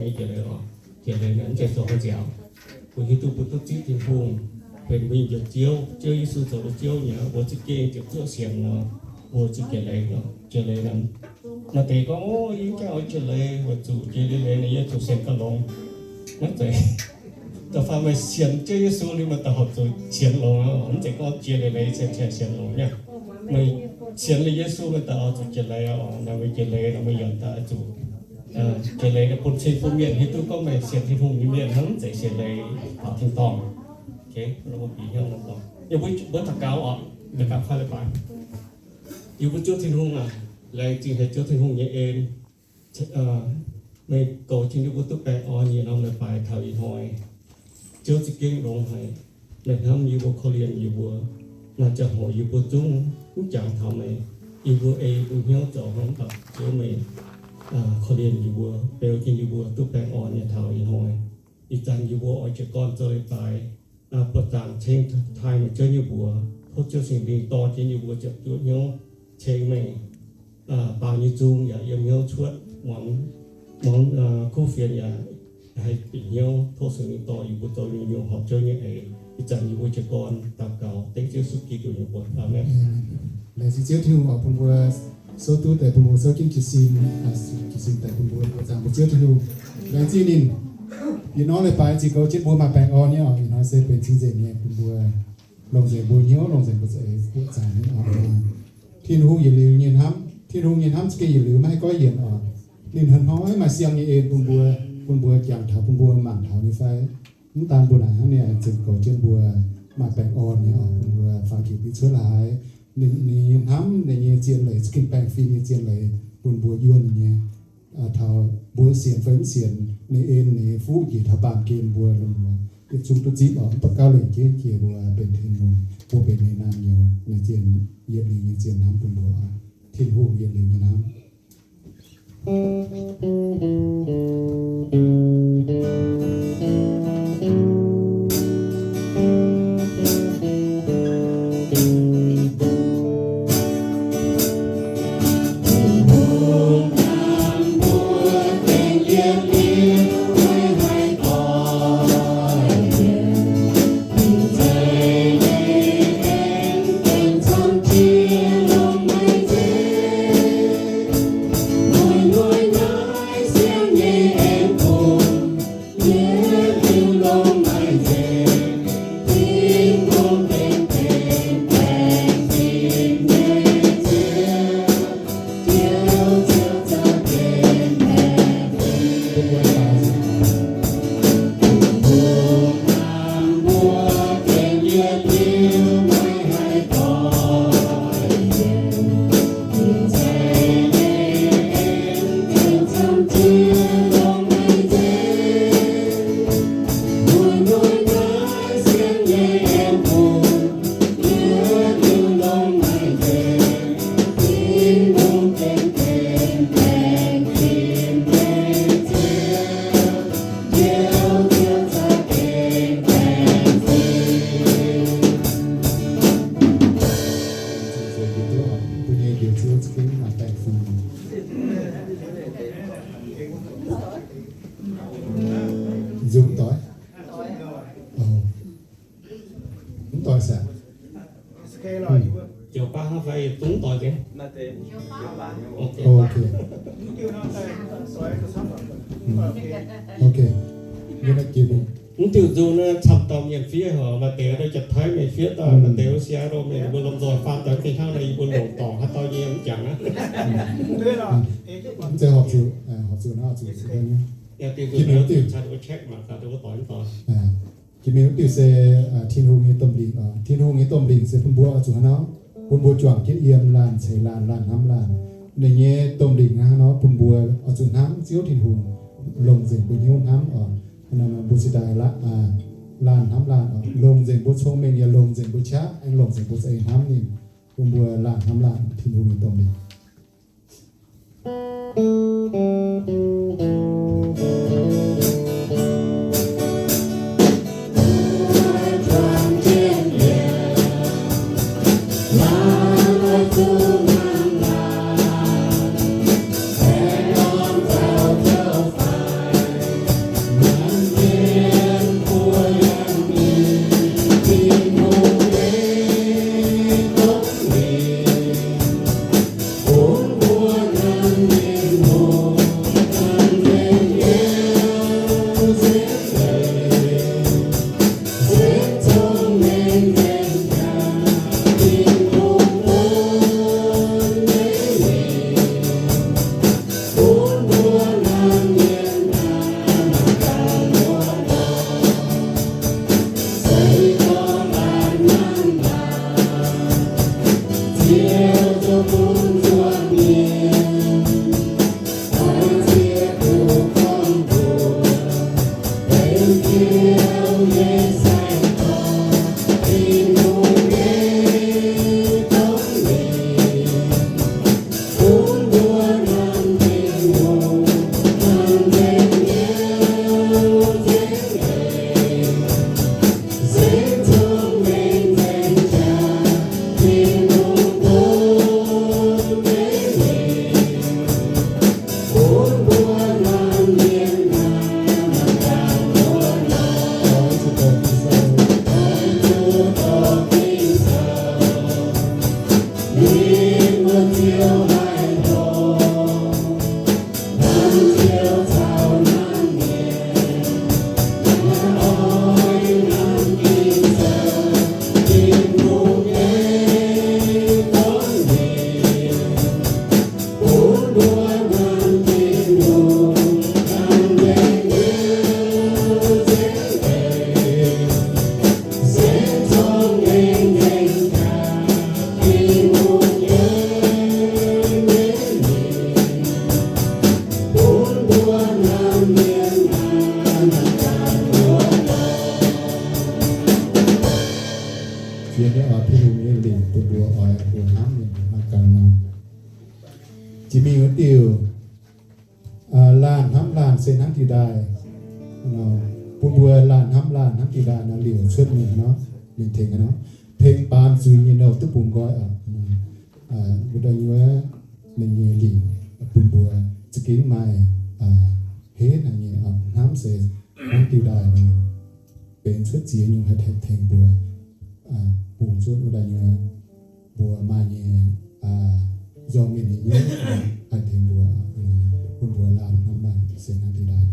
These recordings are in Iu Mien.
Jiex leiz oc. Jiex leiz naaiv mv zeiz zoux haaix nziaaux. Mbuo hiuv duqv mbuo duqv zipv Tin-Hungh benx mbuo nyei Njoux Ziouv, Ziouv Yesu zoux mbuo Ziouv nyei, mbuo za'gengh ziepc zuoqv sienx nor, mbuo zuqc jiex leiz nor. Jiex leiz nor, maaih deix gorngv, O, yie mv gaengh oix jiex leiz, weic zuqc jiex liuz leiz nor yie zuqc sienx gauh longx. Maiv zeiz. Da'faanh meih sienx Ziouv Yesu liuz, meih daaih horpc zuqc sienx longx aqv. Mv zeiz gorngv jiex leiz leiz sienx, sienx, sienx longx nyei. Meih sienx liuz Yesu, meih daaih oix zuqc jiex leiz oc. Naaiv meih jiex leiz nor, meih yaac daaih zuqc jiex leiz nor, bun cing bun mienh hiuv duqv gorngv meih sienx Tin-Hungh nyei mienh hnangv, mv zeiz sienx leiz faaux tin-dorngh. Yie mbuo daux gaux oc, daux gaux kuaaiv leiz-baaix. Yie mbuo Ziouv Tin-Hungh aac, laengz zingh haiz Ziouv Tin-Hungh nyei en. Meih goux jienv yie mbuo duqv baengh orn nyei norm leiz-baaix taux ih hnoi. Ziouv za'gengh longx haic. Meih hnamv yie mbuo, korv-lienh yie mbuo. Maaih ziangh hoc yie mbuo zungv mv jangx taux meih. Yie mbuo ei mbuo hnyouv zoux hnangv, mv baac Ziouv meih korv-lienh yie mbuo, beu jienv yie mbuo duqv baengh orn nyei taux ih hnoi. Ih zanc yie mbuo oix jiez gorn zoux leiz-baaix, buoqc zaangc ceng taaih meih Ziouv nyei mbuox. Tov Ziouv Singx Lingh dorh jienv yie mbuo ziepc zuoqv hnyouv ceng meih baaux nyei nzung yaac yiem hnyouv cuotv, muangx, muangx kuv fienx yaac haih bieqc hnyouv. Tov Singx Lingh dorh yie mbuo zoux nyungc-nyungc horpc Ziouv nyei eix. Ih zanc yie mbuo jiez gorn daux gaux dengv Ziouv Yesu Giduc nyei mbuox. Aamen. Laengz zingh Ziouv Tin-Hungh oc, bun mbuo souv duqv deix, bun mbuo souv jienv jiez sin, jiez sin deix bun mbuo, mbuo zaangc mbuo Ziouv Tin-Hungh. Laengz zingh ninh. Ih hnoi leiz-baaix zinh goux jienv mbuo maaih baengh orn nyei oc. Ih hnoi se benx cing-nzengc nyei bun mbuo, longc nzengc mbuo hnyouv, longc nzengc mbuo za'eix buoqc zaangc nyei oc. Tin-Hungh yietc liuz nyei hnamv, Tin-Hungh nyei hnamv za'gengh yietc liuz, maiv haih goiv yienc oc. Ninh hnoi-hnoi maaih siang nyei en bun mbuo, bun mbuo jangx taux, bun mbuo mangc taux nyei fai? Mv daan mbuo naaic hnangv, ninh zinh goux jienv mbuo maaih baengh orn nyei oc, bun mbuo faaux njiec mbiqc cuotv laaix. Ninh, ninh nyei hnamv, ninh nyei zien leiz za'gengh baengh fim nyei zien leiz bun mbuo yuonh nyei. Taux mbuo sienx fai mv sienx, ninh en ninh nyei fuqv njiec taux baamh gen mbuo longc yietc zungv duqv zipv oc. Mv baac gauh lengc jeiv jiex mbuo benx Tin-Hungh, mbuo benx ninh naamh nyouz, ninh zien, yietc liuz nyei zien hnamv bun mbuo oc. Tin-Hungh yietc liuz nyei hnamv. Nzung doic. Mv doic saah? Joux baav hnangv fai yietc zungv doic deix. Ok. Ok. Mv diuh nzung naaiv camv dauh mienh fiev haic, maaih deix daaih Janx-Taiv mienh fiev daaih, maaih deix wuov Seattle mienh, mbuo lomh nzoih faan daaih mv fih hnangv nor, yie mbuo longc dorngc haaix dauh nyei mv jangx aqv. Mv zeiz horpc zuqc, horpc zuqc naaiv, horpc zuqc. Jiex mingh wuov diuh se Tin-Hungh nyei domh lingc oc. Tin-Hungh nyei domh lingc se bun mbuo oix zuqc hnangv nor, bun mbuo juangc jienv yiem laanh ceix laanh, laanh hnamv laanh. Ninh nyei domh lingc hnangv nor bun mbuo oix zuqc hnamv Ziouv Tin-Hungh, longc nzengc mbuo hnyouv hnamv oc. Mbuo se daaih laanh hnamv laanh oc, longc nzengc mbuo cong-mengh yaac longc nzengc mbuo qaqv, aengx longc nzengc mbuo za'eix hnamv ninh, bun mbuo laanh hnamv laanh, Tin-Hungh nyei domh lingc. Ziex nyei oix Tin-Hungh nyei lingc bun mbuo oix mbuo hnamv mienh mangc gaax nor. Jiex mingh wuov diuh, laanh hnamv laanh se hnangv diuh ndaaih. Bun mbuo laanh hnamv laanh hnangv diuh ndaaih nor liouc cuotv mingh nor, mingh tengx nor, tengx baamz zuiz nyei nouh duqv bungx nqoi oc. Wuov daaih nyuoz ninh nyei lingc bun mbuo za'gengh maaih henv haic nyei hnamv se hnangv diuh ndaaih nor, benx cuotv ziex nyungc haih tengx mbuo bungx zuqc wuov daaih nyuoz mbuo maaih nyei nzorng mienh nyei hnyouv haih tengx mbuo, bun mbuo laanh hnamv laanh se hnangv diuh ndaaih.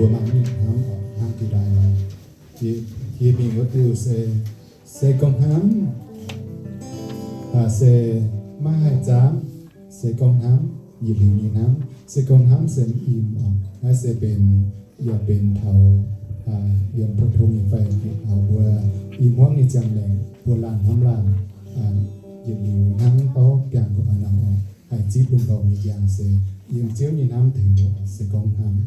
Mbuo mangc mingh hnamv oc, hnangv jiex daaih nor, yie, yie mingh wuov diuh se, se gorngv hnamv, se maiv haih zaamv, se gorngv hnamv, yietc liuz nyei hnamv, se gorngv hnamv se mv im oc. Naaiv se benx, yaac benx taux yiem pou-tong nyei fai mbuo i hmuangv nyei ziangh maengc mbuo laanh hnamv laanh, yietc liuz hnangv bauv biangh gu'nguaaz nor oc, haih zipv lungh ndorm nyei njang se yiem Ziouv nyei hnamv tengx mbuo oc, se gorngv hnamv.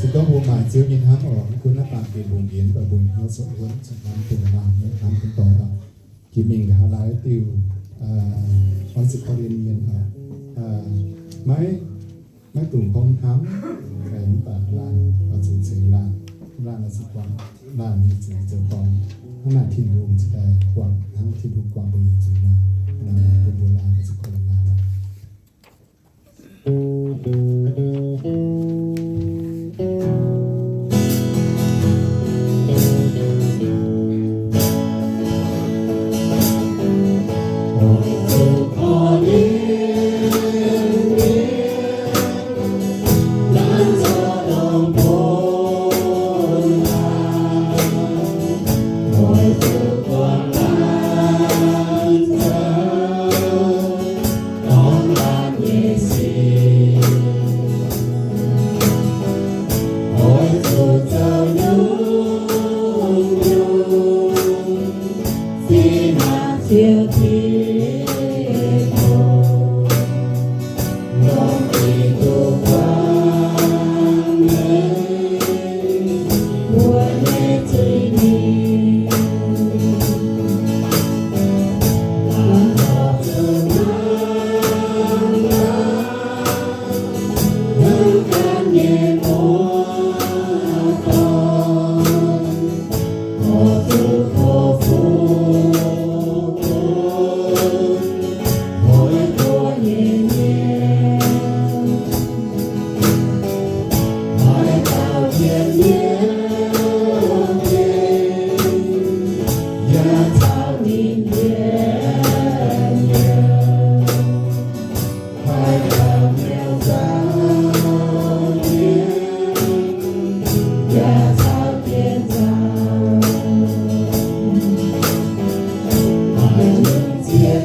Se gorngv mbuo maaih Ziouv nyei hnamv oc, mv gunv naaiv baamh gen mbungx yienx, mv baac mbuo hnyouv zoux wuonv, zoux hnamv dongh maanh nyei hnamv dongh doic oc. Jiex mingh nqa'haav laai diuh, oix zuqc korv-lienh mienh oc, maiv, maiv dungx gorngv hnamv, mv baac laanh oix zuqc ceix laanh, laanh oix zuqc guangc laanh nyei zuiz zoux dorngx. Hnangv naaic Tin-Hungh cingx daaih guangc, hnangv Tin-Hungh guangc mbuo nyei zuiz nor, bun mbuo laanh oix zuqc korv-lienh laanh oc.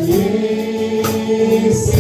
Yesu